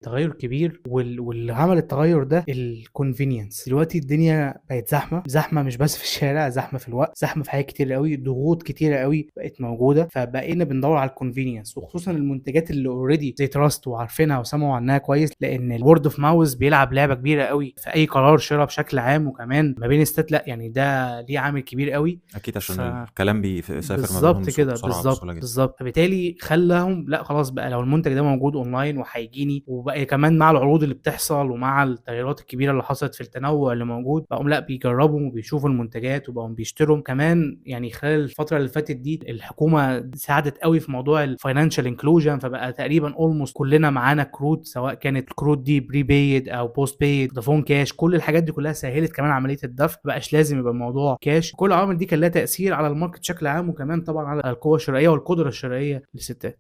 تغير كبير، واللي عمل التغير ده ال convenience. دلوقتي الدنيا بقت زحمة زحمه، مش بس في الشارع، زحمة في الوقت، زحمة في حاجات كتير قوي، ضغوط كتيرة قوي بقت موجوده. فبقينا بندور على ال convenience، وخصوصا المنتجات اللي already they trust وعارفينها وسمعوا عنها كويس، لان ال word of mouth بيلعب لعبه كبيرة قوي في اي قرار شراء بشكل عام، وكمان ما بين الستات لا يعني ده ليه عامل كبير قوي. اكيد عشان الكلام بيسافر ما بالظبط بينهم كده، بسرعه، بالظبط بسهولة جدا. بالظبط. فبالتالي خلاهم لا خلاص بقى لو المنتج ده موجود اونلاين وهيجيني، وبقى كمان مع العروض اللي بتحصل ومع التغيرات الكبيرة اللي حصلت في التنوع اللي موجود، بقوا لا بيجربوا وبيشوفوا المنتجات وبقوا بيشتروا كمان. يعني خلال الفترة اللي فاتت دي الحكومة ساعدت قوي في موضوع ال financial inclusion، فبقى تقريبا almost كلنا معانا كروت، سواء كانت الكروت دي prepaid او postpaid، فودافون كاش، كل الحاجات دي كلها سهلت كمان عملية الدفع، مبقاش لازم يبقى الموضوع كاش. كل العوامل دي كان لها تاثير على ال market بشكل عام، وكمان طبعا على القوة الشرائية والقدرة الشرائية للستات.